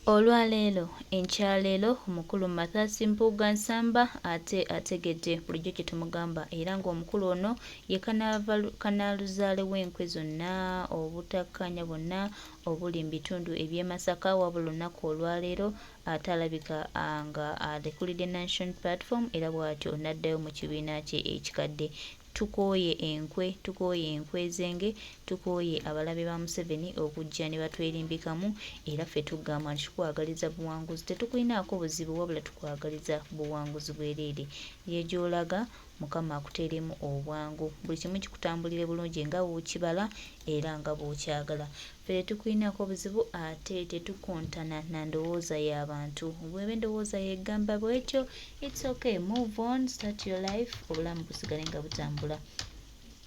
Olwaleero, enkyaleero, omukulu Mathias Mpuuga Nsamba ate ategedde bulijjo kye tumugamba era ng'omukulu ono ye kanaaluzaale w'enkwe zonna, obutakkaanya bwonna obuli mu bitundu eby'e Masaka wabula olunaku olwaleero ate alabika nga alekulidde Nation Platform era bw'atyo n'addayo mu kibiina kye ekikadde. Tukooye enkwe, tukooye enkwezenge, tukooye abalabe ba Museveni okujja ne batwerimbikamu era ffe tugamba nti tukwagaliza buwanguzi. Tetukulinaako buzibu wabula tukwagaliza buwanguzi bwereere. Ye gy'olaga Mukama akuteeremu obwangu, buli kimu kikutambulire bulungi nga bw'okibala era nga bw'okyagala. Ffe tetukulinaako buzibu ate tetukontana na ndowooza ya bantu. Bw'eba endowooza yo egamba bw'etyo, it's okay, move on, start your life, obulamu busigale nga butambula.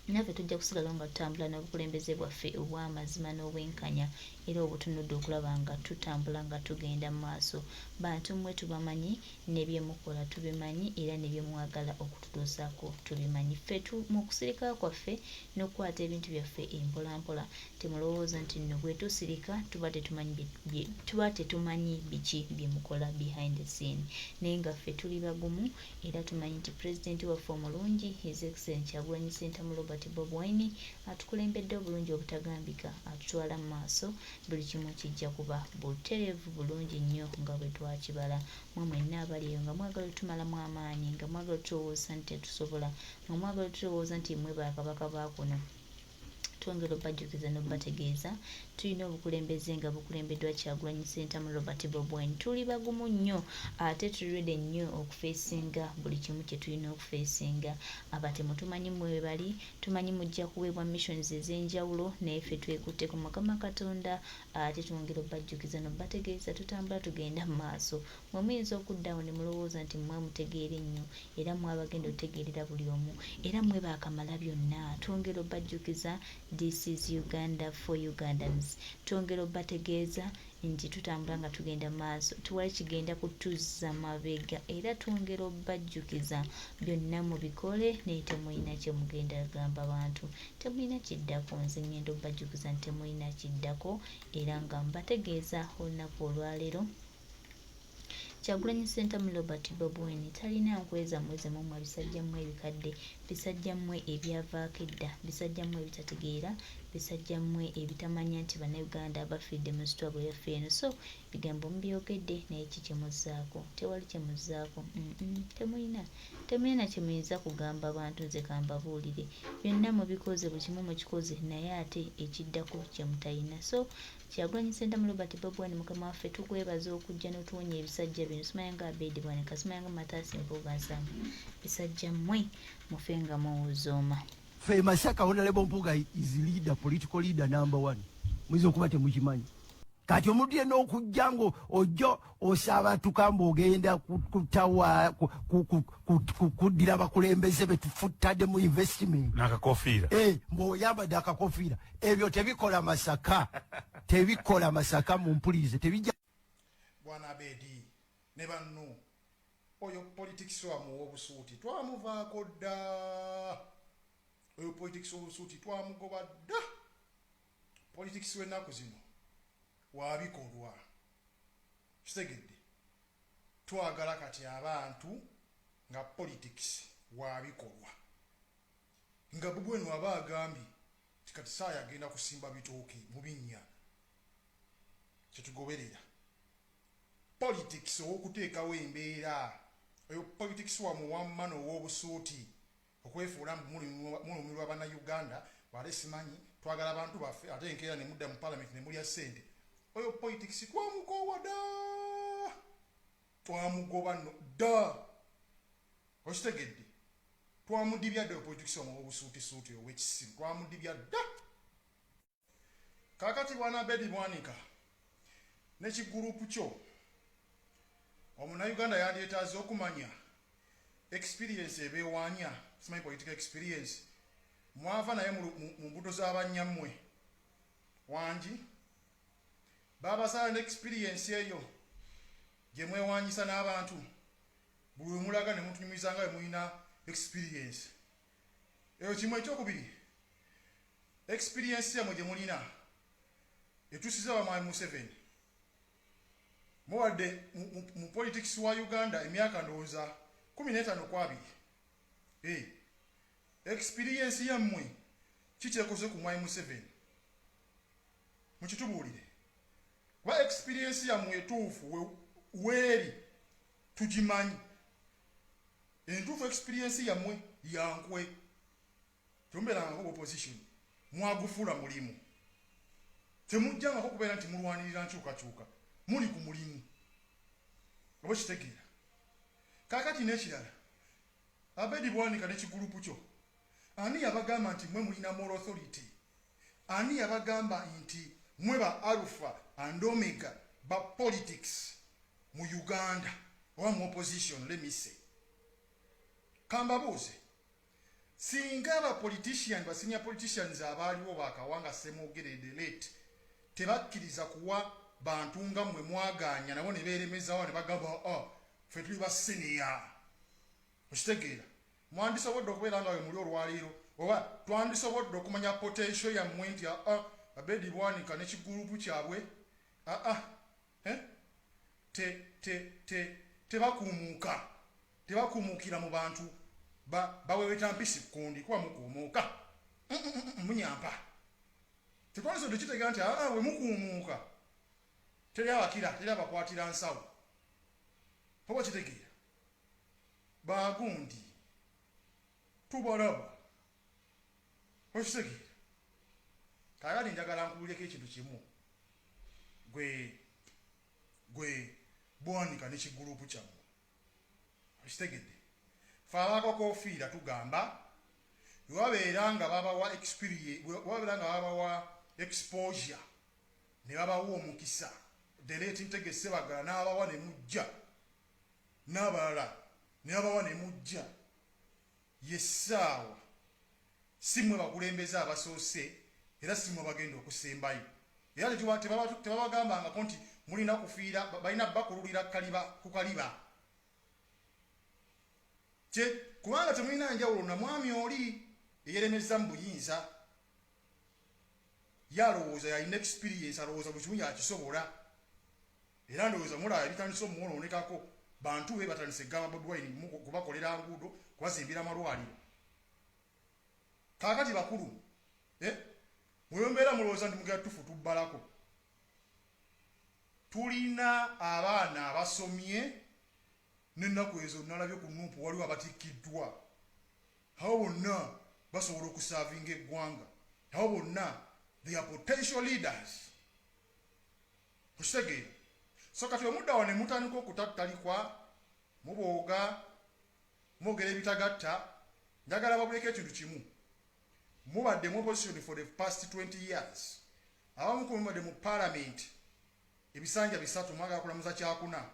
Naffe tujja kusigalawo nga tutambula n'obukulembeze bwaffe obw'amazima n'obwenkanya era obutunudde okulaba nga tutambula nga tugenda mu maaso. Bantu mmwe tubamanyi ne bye mukola tubimanyi era ne bye mwagala okututuusaako tubimanyi. Ffe tu, mu kusirika kwaffe n'okukwata ebintu byaffe empolampola, temulowooza nti nno bwetusirika tuba tetumanyi bye, tuba tetumanyi biki bye mukola behind the scene. Naye nga ffe tuli bagumu era tumanyi nti Pulezidenti waffe omulungi His Excellency Kyagulanyi Ssentamu Robert Bob Wine atukulembedde obulungi obutagambika, atutwala mu maaso, buli kimu kijja kuba butereevu bulungi nnyo nga bwe twakibala. Mmwe mwenna abali eyo nga mwagala otumalamu amaanyi, nga mwagala otulowoozesa nti tetusobola, nga mwagala otulowooza nti mmwe ba kabaka ba kuno, twongera obajjukiza n'obategeeza tulina obukulembeze nga bukulembeddwa Kyagulanyi Ssentamu Robert Bob Wine. Tuli bagumu nnyo ate tuli ready nnyo okufeesinga buli kimu kye tulina okufeesinga. Abatemu tumanyi mmwe we bali, tumanyi mujja kuweebwa missions ez'enjawulo naye ffe twekutte ku Mukama Katonda ate twongera obajjukiza n'obategeeza tutambula tugenda mu maaso. Mmwe muyinza okudda awo ne mulowooza nti mmwe mutegeera ennyo era mmwe abagenda otegeerera buli omu era mmwe ba Kamalabyonna. Twongera obajjukiza this is Uganda for Ugandans. Twongera obategeeza nti tutambula nga tugenda maaso tewali kigenda kutuzza mabega era twongera obajjukiza byonna mubikole naye temulina kyemugenda gamba bantu temulina kiddako nze ngenda obajjukiza nti temulina kiddako era nga mbategeeza olunaku olwaleero Kyagulanyi Ssentamu Robert Bobi Wine talina nkwe zammwe zemumwa bisajja mmwe ebikadde, bisajja mmwe ebyavaako edda, bisajja mmwe ebitategeera, bisajja mmwe ebitamanya nti bannayuganda bafiiridde mu struggle yaffe eno so ebigambo mubyogedde naye ki kyemuzzaako? Tewali kyemuzzaako temulina temulina na kyemuyinza kugamba bantu nze kambabuulire byonna mubikoze buli kimu mukikoze naye ate ekiddako kyemutalina so Kyagulanyi Ssentamu Robert Bobi Wine mukama waffe tukwebaza okujja notuwonya ebisajja bino simanya nga Abedi Bwanika simanya nga Mathias Mpuuga Nsamba bisajja mmwe mufe nga muwuzooma. Ffe Masaka Honorable Mpuuga is leader, political leader number one. Muyinza okuba temukimanyi. Kati omuntu yenna okujja ngo ojja osabatuka mbu ogenda kutawa kuddira abakulembeze betufuttadde mu investment n'akakofiira eh, mbu oyambadde akakofiira ebyo tebikola Masaka tebikola Masaka mumpulirize tebijja Bwana Abedi ne banno oyo politics wamu ow'obusuuti twamuvaako dda oyo politics w'obusuuti twamugoba dda politics w'ennaku zino wabikolwa kitegedde twagala kati abantu nga politics wabikolwa nga Bobi Wine waba agambye ti kati saaya agenda kusimba bitooke mu binnya kyetugoberera politics ow'okuteekawo embeera oyo politics wamuwammano ow'obusuuti okwefuula mbu mulumirwa bannayuganda bale simanyi twagala abantu baffe ate enkeera ne mudda mu palamenti ne mulya ssente oyo politics twamukoowa dda twamugoba nno dda okitegedde twamudibya dda oyo politics wamwe ow'obusuutisuuti ow'ekisiru twamudibya dda Kakati bwana Abedi Bwanika ne kigurupu kyo omunauganda yandyetaaze okumanya experience ebeewanya simanyi political experience mwava naye mu mbuto z'abannyammwe wangi babazaala ne experience eyo gye mwewanyisa n'abantu buli wemulaga ne mutunyumiza nga bwe mulina experience eyo kimu ekyokubiri Experience yamwe gye mulina etusiza wa Mwami Museveni. Mubadde mu politics wa Uganda emyaka ndowooza 15 ku 20. Hey, experience yammwe kikyekoze ku Mwami Museveni? Mukitubuulire, kuba experience yammwe etuufu weeri tugimanyi entuufu. Experience yammwe yankwe. Temubeerangako opposition, mwagufuula mulimu. Temujjangako kubeera nti mulwanirira nkyukakyuka, muli ku mulimu, oba kitegeera. Kaakati n'ekirala, Abedi Bwanika n'ekigulupu kyo, ani yabagamba nti mwe mulina moral authority? Ani yabagamba nti mwe ba alpha and omega ba politics mu Uganda oba mu opposition? Let me say, kambabuuze, singa aba politician, ba senior politicians abaaliwo, bakawanga, Semwogere, the late, tebakkiriza kuwa bantu nga mmwe, mwaganya nabo ne beeremezawo ne bagamba, "Oh, ffe tuli ba senior," okitegeera, mwandisobodde okubeera nga we muli olwaleero, oba twandisobodde okumanya potential yammwe nti aa, Abedi Bwanika n'ekigulupu kyabwe aa, eh? te te te tebakuumuuka, tebakuumuukira mu bantu baweweta mpisi kundi, kuba mukuumuuka munyampa. Tetwandisobodde kitegeera nti aa, we mukuumuuka teri abakira, teri abakwatira nsawo, oba kitegeera. Bagundi tubalaba, okitegeera. Kakati njagala nkubuulireko ekintu kimu, gwe Bwanika n'ekigulupu kyammwe, okitegedde. Fe abakakofiira tugamba webabeera nga babawa experience, webabeera nga babawa exposure ne babawa omukisa, the late Ntege Sebagala n'abawa ne mujja, n'abalala ne babawa ne mujja, yessaawa si mmwe bakulembeze abasoose era si mmwe bagenda okusembayo. Era tebabagambangako nti mulina kufiira, balina bakululira kaliba ku kaliba kubanga temulina njawulo na mwami oli eyeremeza mu buyinza. Yalowooza yalina experience, alowooza buli kimu yakisobola. Era ndowooza mulaba ebitandise omwonoonekako, bantu be batandise egamba Bobi Wine kubakolera nguudo, kubazimbira amalwaliro. Kaakati bakulu, eh? Mwembeera mulowooza nti mugenda tufu tubbalako. Tulina abaana abasomye n'ennaku ezo nalabye ku NUP waliwo abatikkiddwa. Abo bonna basobola okusaavinga eggwanga. Abo bonna they are potential leaders, okitegeera. So kati omudda wa ne mutandika okutattalikwa, mubooga, mwogera ebitagatta. Njagala babuleko ekintu kimu: mubadde mu opposition for the past 20 years, abamu ku mubadde mu parliament ebisanja 3, mwagala kulamuza kyakuna.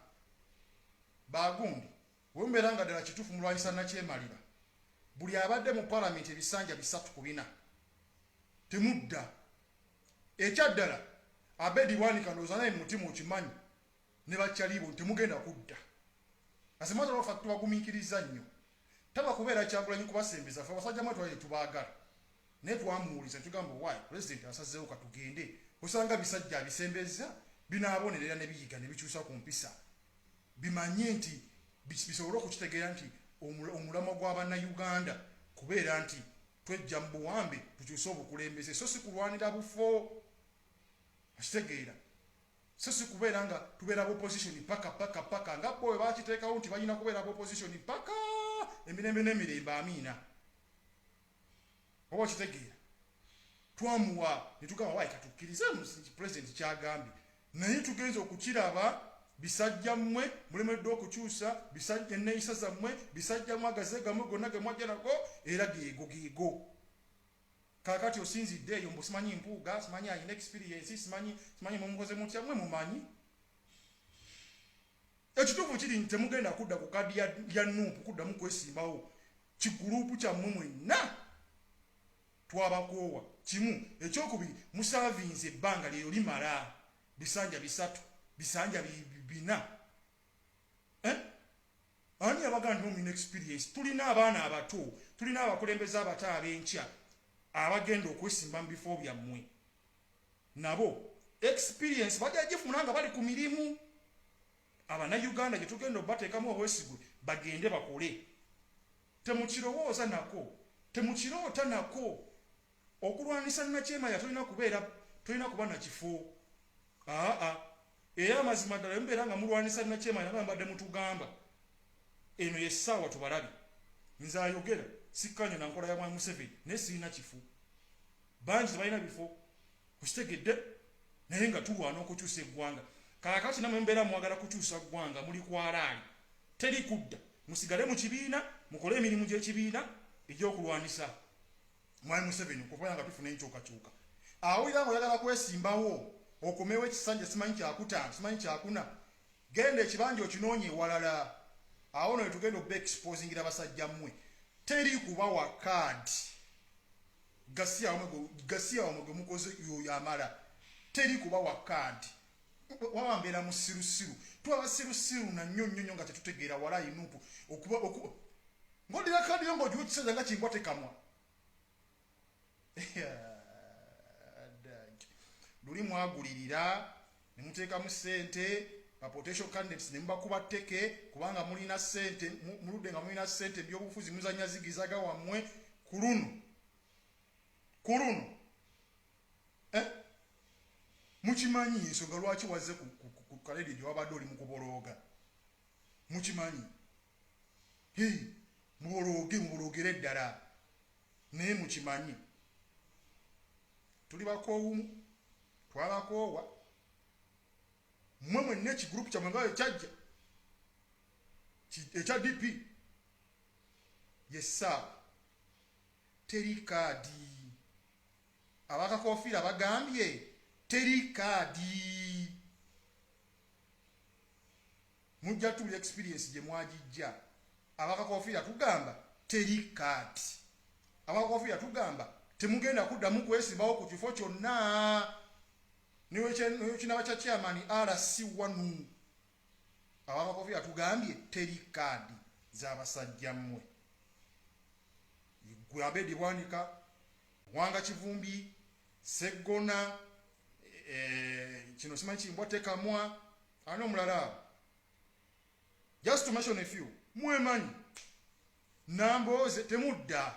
Bagundi, wemubeera nga ddala kituufu mulwanyisa nakyemalira, buli abadde mu parliament ebisanja 3 ku 4 temudda. Ekyaddala, Abedi Bwanika, ndowooza naye mumutima okimanyi, ne bakyalibo temugenda kudda. As a matter of fact, tubagumiikiriza nnyo. Taba kubeera Kyagulanyi kubasembeza. Fe abasajja mwe twali tetubaagala, naye twamuwuliza netugamba, "Why president asazeewo, katugende." Osanga bisajja abisembeza binaabonerera ne biyiga ne bikyusa ku mpisa, bimanye nti bisobole okukitegeera nti omulamwa gw'abannayuganda kubeera nti twejja mu buwambe tukyuse obukulembeze, so si kulwanira bufo, okitegeera, so si kubeera nga tubeera opposition paka paka paka, nga bo bwe bakiteekawo nti balina kubeera opposition paka emirembe n'emirembe. Amiina, oba okitegeera. Twamuwa netugamba, "Wayi, katukkirize president kyagambye," naye tugenza okukiraba bisajja mmwe mulemeddwa okukyusa bisajja enneeyisa zammwe. Bisajja mmwe, agaze gammwe gonna ge mwajja nago era geego geego. Kaakati osinzidde eyo mbu simanyi Mpuuga, simanyi ayina experience, simanyi mumukoze mutya. Mmwe mumanyi ekituufu kiri nti temugenda kudda ku kadi ya NUP kuddamu kwesimbawo. Kigulupu kyammwe mwenna twabakoowa. Kimu. Ekyokubiri, musaavinze ebbanga lyeyo limala bisanja 3, bisanja 4, eh? Ani abaga nti mulina experience? Tulina abaana abato, tulina abakulembeze abato ab'enkya abagenda okwesimba mu bifo byammwe. Nabo experience bajja gifuna nga bali ku mirimu. Abannayuganda gye tugenda obateekamu obwesigwe bagende bakole. Temukirowooza nako, temukiroota nako. Okulwanisa Nakyemaya tolina kubeera, tolina kuba na kifo. Aa, era amazima ddala mubeera nga mulwanisa Nakyemaya nga mbadde mutugamba eno yessaawa tubalabe. Nze ayogera sikkanya na nkola ya Mwami Museveni, naye sirina kifo, bangi tebalina bifo, okitegedde? Naye nga tulwana okukyusa eggwanga. Kaakati namwe mubeera mwagala kukyusa ggwanga, muli kwalaali, teri kudda. Musigale mu kibiina, mukole emirimu gy'ekibiina egy'okulwanisa Mwami Museveni okubeera nga tufuna enkyukakyuka. Awulira nga oyagala kwesimbawo okomewo ekisanja simanyi kyakutaano, simanyi kyakuna, genda ekibanja okinoonya ewalala. Awo no tugenda okuba exposingira basajja mmwe. Teri kubawa kaadi, gasiya wamwe gwe mukoze yoyo amala. Teri kubawa kaadi. Waba mbeera musirusiru, tuba basirusiru na nnyo nnyo nnyo nga tetutegeera. Walayi nupu okuba ng'oddira kaadi yo ng'ogiwa ekisajja nga kimbwa tekamwa. Luli mwagulirira ne muteekamu ssente ba potential candidates ne mubakuba tteke kubanga mulina ssente. Muludde nga mulina ssente, ebyobufuzi muzanya zigizaga wammwe. Ku luno, ku luno, eh? Mukimanyi ensonga lwaki wazze ku kaledi gye wabadde oli mu kubolooga. Mukimanyi, mubolooge, muboloogere ddala, naye mukimanyi tuli bakoowumu, twabakoowa mmwe mwenna. Ekigurupu kyammwe nga ekyajja ekya DP yessaawa, teri kaadi. Abakakofiira bagambye teri kaadi. Mujja tuli experience gye mwagijja. Abakakofiira tugamba teri kaadi. Abakakofiira tugamba temugenda kuddamu kwesimbawo ku kifo kyonna niwekinaba kya chairman RC1. Abakakofiira tugambye teri kaadi z'abasajja mmwe. Gwe Abedi Bwanika, Wanga Kivumbi, Seggona, kino simanyi kimbwa tekamwa, ani omulala abo, just to mention a few, mwemanyi. Nambooze temudda.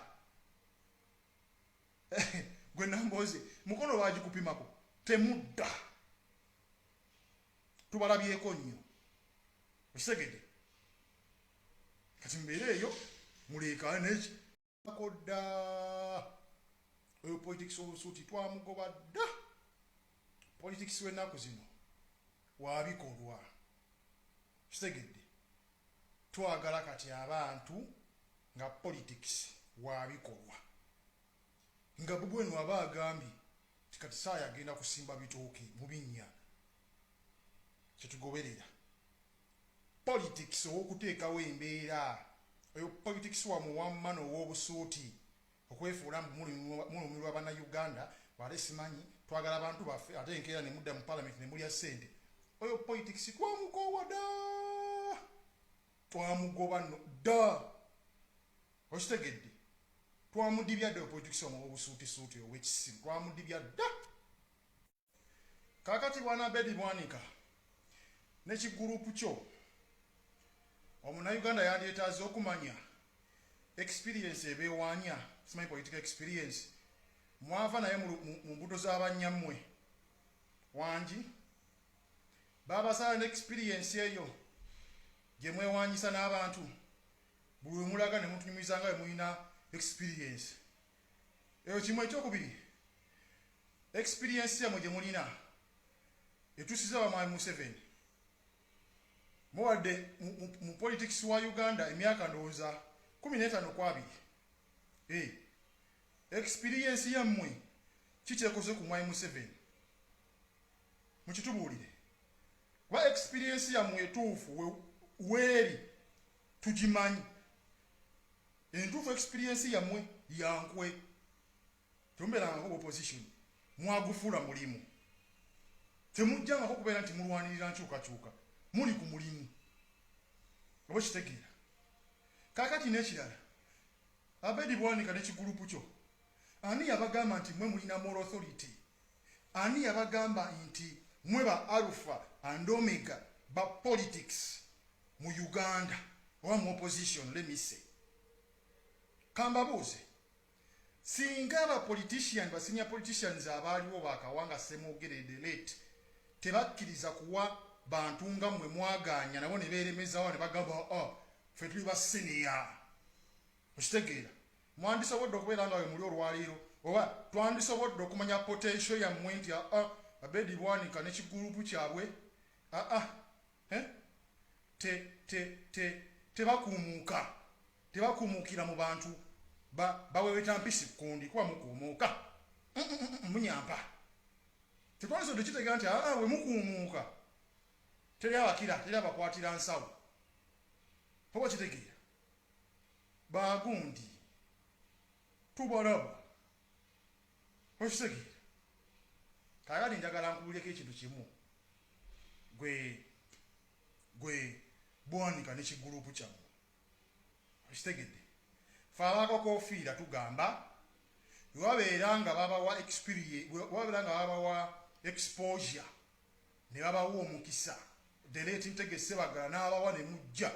Gwe Nambooze, mukono bagikupimako, temudda, tubalabyeko nnyo, okitegedde? Kati mubeere eyo muleekaane neki kodda. Oyo politics obusuuti twamugoba dda. Politics w'ennaku zino wabikolwa, kitegedde? Twagala kati abantu nga politics wabikolwa, nga bubwenu aba agambye ti kati saaya agenda kusimba bitooke mu binnya, kyetugoberera. Politics ow'okuteekawo embeera, oyo politics wamwe wammano ow'obusuuti, okwefuula mbu mulumirwa Bannayuganda, bale simanyi twagala abantu baffe, ate enkeera ne mudda mu parliament ne mulya ssente. Oyo politics twamukoowa dda, twamugoba nno dda, okitegedde? Twamudibya dda. Oyo politics wamwe ow'obusuutisuuti ow'ekisiru twamudibya dda. Kakati bwana Abedi Bwanika nekigurupu kyo, omunnayuganda yandyetaaze okumanya experience ebeewaanya simanyi political experience mwava naye mu mbuto z'abannyammwe. Wangi babasala ne experience eyo gye mwewanyisa n'abantu buli we mulaga ne mutunyumiza nga bwe mulina experience eyo. Kimu. Ekyokubiri, experience yammwe gye mulina etuusiza bamwami Museveni. Muwadde mu politics wa Uganda emyaka ndowooza 15 ku 20. Experience yammwe kikyekoze ku mwami Museveni? Mukitubuulire, kuba experience yammwe etuufu weeri tugimanyi entuufu. Experience yammwe yankwe, temubeerangako opposition, mwagufuula mulimu. Temujjangako kubeera nti mulwanirira nkyukakyuka, muli ku mulimu, oba kitegeera? Kakati n'ekirala, Abedi Bwanika nekigulupu kyo, ani yabagamba nti mwe mulina moral authority? Ani yabagamba nti mwe ba alpha and omega? ba politics mu Uganda oba mu opposition. Let me say, kambabuuze, singa aba politician, ba senior politicians abaaliwo, bakawanga, Semwogerere the late, tebakkiriza kuwa bantu nga mmwe mwaganya, nabo ne beeremezawo ne bagamba, "Oh, ffe tuli ba senior," okitegeera, mwandisobodde okubeera nga we muli olwaleero, oba twandisobodde okumanya potential yammwe nti aa, Abedi Bwanika ne kigurupu kyabwe aa, eh? te te te tebakuumuuka, tebakuumuukira mu bantu baweweta mpisi kundi kuba mukuumuuka munyampa. Tetwandisobodde kitegeera nti aa, we mukuumuuka teri abakira, teri abakwatira nsawo, oba kitegeera bagundi tubalaba, okitegeera. Kakati njagala nkubuleko ekintu kimu, gwe Bwanika ne kigurupu kyammwe, okitegedde. Fe abakakofiira tugamba webabeera nga babawa experience, webabeera nga babawa exposure ne babawa omukisa, the late Ntege Sebagala n'abawa ne mujja,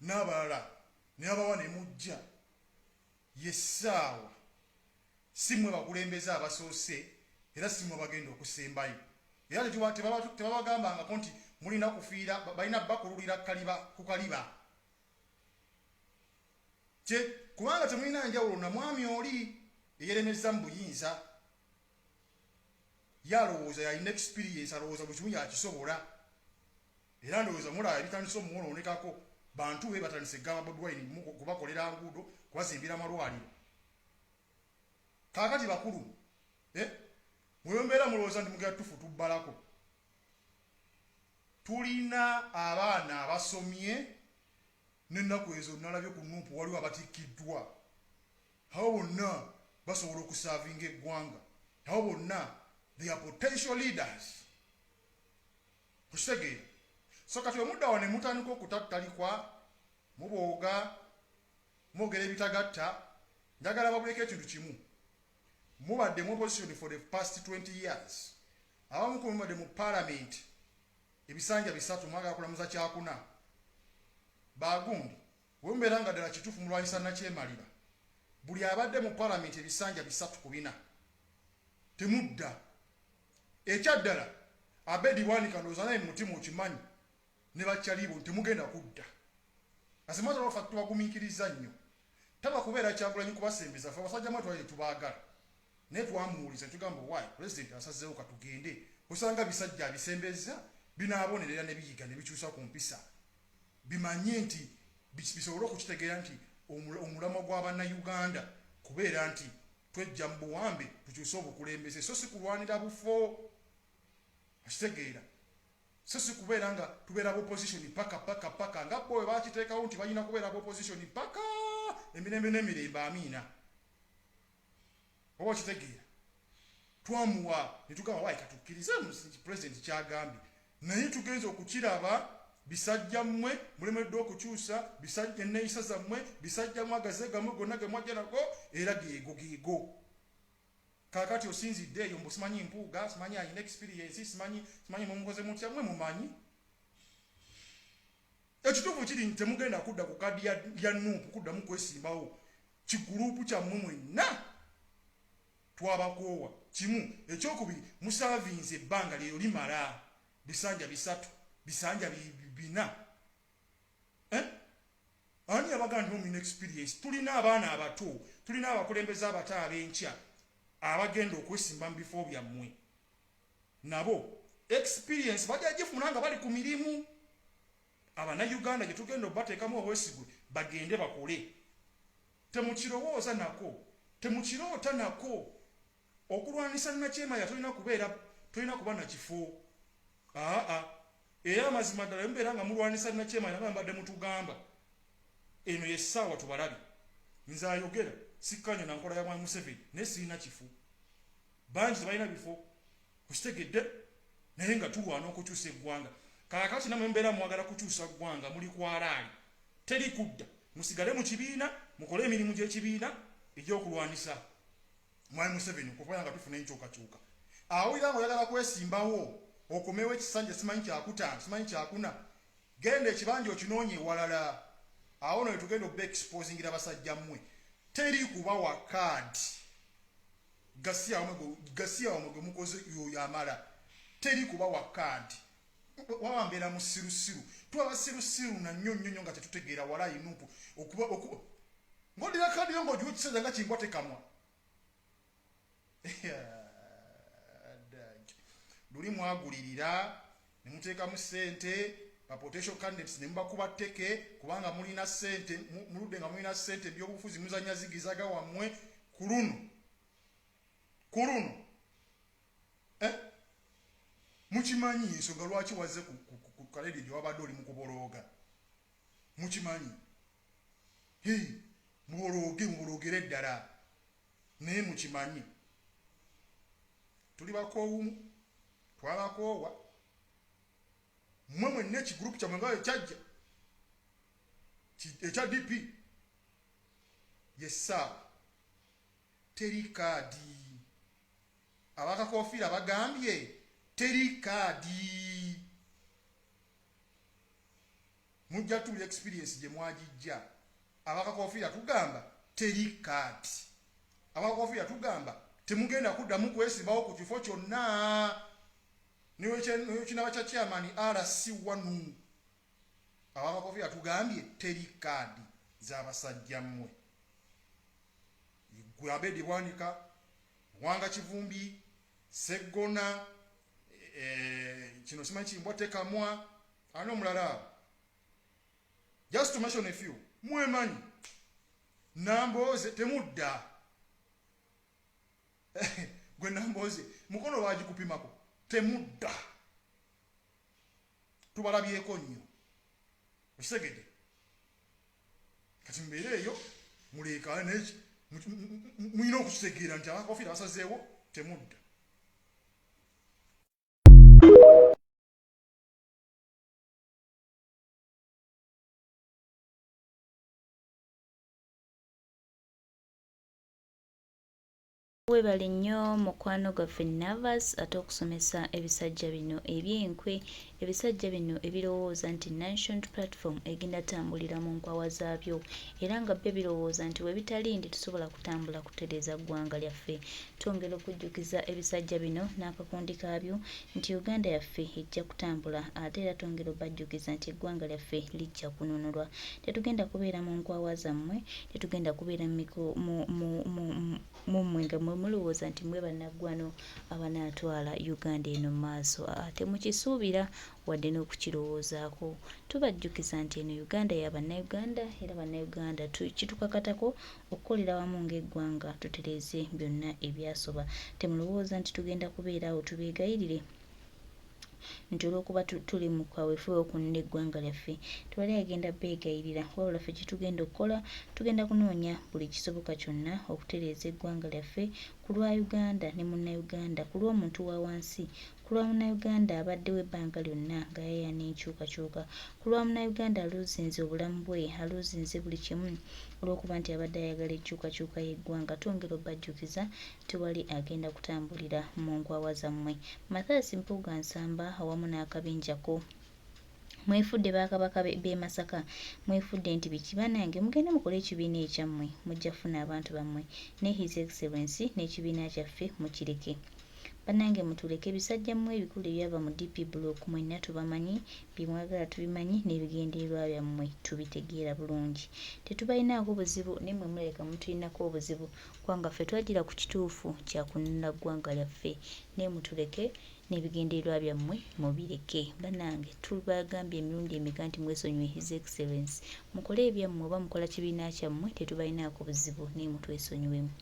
n'abalala ne babawa ne mujja, yessaawa si mmwe bakulembeze abasoose era si mmwe bagenda okusembayo. Era tebabagambangako nti mulina kufiira, balina bakululira kaliba ku kaliba kye, kubanga temulina njawulo na mwami oli eyeremeza mu buyinza. Yalowooza yalina experience, alowooza buli kimu yakisobola, era ndowooza mulaba ebitandise omuwonoonekako. Bantu be batandise gamba Bobi Wine kubakolera nguudo, kubazimbira amalwaliro. Kaakati bakulu, eh? Mwembeera mulowooza nti mugenda tufu tubbalako. Tulina abaana abasomye n'ennaku ezo nalabye ku NUP waliwo abatikkiddwa. Abo bonna basobola okusaavinga eggwanga, abo bonna they are potential leaders, okitegeera. So kati omudda ne mutandika okutattalikwa, mubooga, mwogera ebitagatta. Njagala babuleko ekintu kimu: mubadde mu opposition for the past 20 years, abamu ku mubadde mu parliament ebisanja 3, mwagala kulamuza kyakuna. Bagundi, wemubeera nga ddala kituufu mulwanyisa nakyemalira, buli abadde mu parliament ebisanja 3 ku 4 temudda. Ekyaddala, Abedi Bwanika, ndowooza naye mumutima okimanyi, ne bakyalibo temugenda kudda. As a matter of fact, tubagumiikiriza nnyo. Taba kubeera Kyagulanyi kubasembeza, fe abasajja mwe twali tetubaagala, naye twamuwuliza netugamba, "Why president asazeewo, katugende." Osanga bisajja abisembeza binaabonerera ne biyiga ne bikyusa ku mpisa, bimanye nti bisobole okukitegeera nti omulamwa gw'abannayuganda kubeera nti twejja mu buwambe tukyuse obukulembeze, so si kulwanira bufo, okitegeera, so si kubeera nga tubeera opposition paka paka paka, nga bo bwe bakiteekawo nti balina kubeera opposition paka emirembe n'emirembe. Amiina, oba okitegeera. Twamuwa netugamba, "Wayi, katukkirize president kyagambye," naye tugenza okukiraba, bisajja mmwe mulemeddwa okukyusa bisajja enneeyisa zammwe. Bisajja mmwe, agaze gammwe gonna ge mwajja nago era geego geego. Kaakati osinzidde eyo mbu simanyi Mpuuga, simanyi alina experience, simanyi mumukoze mutya. Mmwe mumanyi ekituufu kiri nti temugenda kudda ku kadi ya NUP kuddamu kwesimbawo. Kigurupu kyammwe mwenna twabakoowa. Kimu. Ekyokubiri, musaavinze ebbanga lyeyo limala bisanja 3, bisanja 4, eh? Ani abagaa nti mulina experience? Tulina abaana abato, tulina abakulembeze abato ab'enkya abagenda okwesimba mu bifo byammwe. Nabo experience bajja gifuna nga bali ku mirimu. Abannayuganda gye tugenda obateekamu obwesigwe, bagende bakole. Temukirowooza nako, temukiroota nako. Okulwanisa nakyemaya tolina kubeera, tolina kuba nakifo. Aa, era amazima ddala mubeera nga mulwanisa nakyemaya nga mbadde mutugamba eno yessaawa tubalabe. Nze ayogera sikkanya na nkola ya mwami Museveni, naye sirina kifo. Bangi tebalina bifo, okitegedde, naye nga tulwana okukyusa eggwanga. Kaakati namwe mbeera mwagala kukyusa ggwanga, muli kwalaali, teri kudda. Musigale mu kibiina, mukole emirimu gy'ekibiina egy'okulwanisa mwami Museveni okubeera nga tufuna enkyukakyuka. Awulira nga oyagala kwesimbawo. Okomewo ekisanja simanyi kyakutaano, simanyi kyakuna. Genda ekibanja okinoonye ewalala. Awo no wetugenda okuba exposingira basajja mmwe. Teri kubawa kaadi. Gasiya wamwe gwe mukoze yoyo amala. Teri kubawa kaadi. Waba mbeera musirusiru. Tuba basirusiru na nnyo nnyo nnyo nga tetutegeera walayi nupu. Okuba oku ng'oddira kaadi yo ng'ogiwa ekisajja nga kimbwa tekamwa. Luli mwagulirira ne muteekamu ssente ba potential candidates ne mubakuba tteke kubanga mulina ssente, muludde nga mulina ssente ebyobufuzi muzannya zigizaga wammwe ku luno. Ku luno. Mukimanyi ensonga lwaki wazze ku kaledio gye wabadde oli mu kubolooga. Mukimanyi. Hei, mubolooge, muboloogere ddala. Naye mukimanyi. Tuli bakoowumu, twabakoowa. Mmwe mwenna ekigurupu kyammwe nga ekyajja ekya DP y'essaawa. Teri kaadi. Abakakofiira bagambye teri kaadi. Mujja tuli experience gye mwagijja. Abakakofiira tugamba teri kaadi. Abakakofiira tugamba temugenda kuddamu kwesimbawo ku kifo kyonna. Niwe kinaba kya chairman RC1. Abakakofiira tugambye teri kaadi z'abasajja mmwe. Gwe Abedi Bwanika, Mwanga Kivumbi, Seggona, kino simanyi kimbwa tekamwa, ani omulala? Just to mention a few. Mwemanyi. Nambooze temudda. Gwe Nambooze mukono baagikupimako temudda. Tubalabyeko nnyo. Okitegedde? Kati mbeere eyo muleekaane naye mulina okukitegeera nti abakofiira basazeewo temudda. Webale nnyo mukwano gwaffe Navas ate okusomesa ebisajja bino ebyenkwe, ebisajja bino ebirowooza nti National Platform egenda tambulira mu nkwawa zaabyo era nga byo birowooza nti webitali tetusobola kutambula kutereeza ggwanga lyaffe. Twongera okujjukiza ebisajja bino n'akakundi kaabyo nti Uganda yaffe ejja kutambula ate era twongera obajjukiza nti eggwanga lyaffe lijja kununulwa. Tetugenda kubeera mu nkwawa zammwe, tetugenda kubeera mu mmwe nga mwe mulowooza nti mwe bannaggwano abanaatwala Uganda eno mu maaso. Aa temukisuubira wadde n'okukirowoozaako. Tubajjukiza nti eno Uganda ya Bannayuganda era Bannayuganda kitukakatako okukolera awamu ng'eggwanga tutereeze byonna ebyasoba. Temulowooza nti tugenda kubeera awo tubeegayirire nti olw'okuba tuli mu kaweefube w'okununula eggwanga lyaffe tewali agenda beegayirira wabula ffe kye tugenda okukola tugenda kunoonya buli kisoboka kyonna okutereeza eggwanga lyaffe ku lwa Uganda ne Munnayuganda ku lw'omuntu wa wansi ku lwa Munnayuganda abaddewo ebbanga lyonna ng'ayaayaana enkyukakyuka ku lwa Munnayuganda aluuzinze obulamu bwe aluuzinze buli kimu olw'okuba nti abadde ayagala enkyukakyuka y'eggwanga twongera obajjukiza Tewali agenda kutambulira mu nkwawa zammwe. Mathias Mpuuga Nsamba awamu n'akabinja ko. Mwefudde ba Kabaka b'e Masaka, mwefudde nti biki. Banange mugende mukole ekibiina ekyammwe, mujja kufuna abantu bammwe. Ne His Excellency n'ekibiina kyaffe mukireke. Banange mutuleke bisajja mmwe ebikulu ebyava mu DP block mwenna tubamanyi, byemwagala tubimanyi n'ebigendererwa byammwe tubitegeera bulungi. Tetubalinaako buzibu naye mmwe mulabika mutulinako obuzibu kubanga ffe twajjira ku kituufu kya kununula ggwanga lyaffe naye mutuleke n'ebigendererwa byammwe mubireke. Banange tubagambye emirundi emeka nti mwesonyiwe His Excellency mukole ebyammwe oba mukola kibiina kyammwe tetubalinaako buzibu naye mutwesonyiwemu.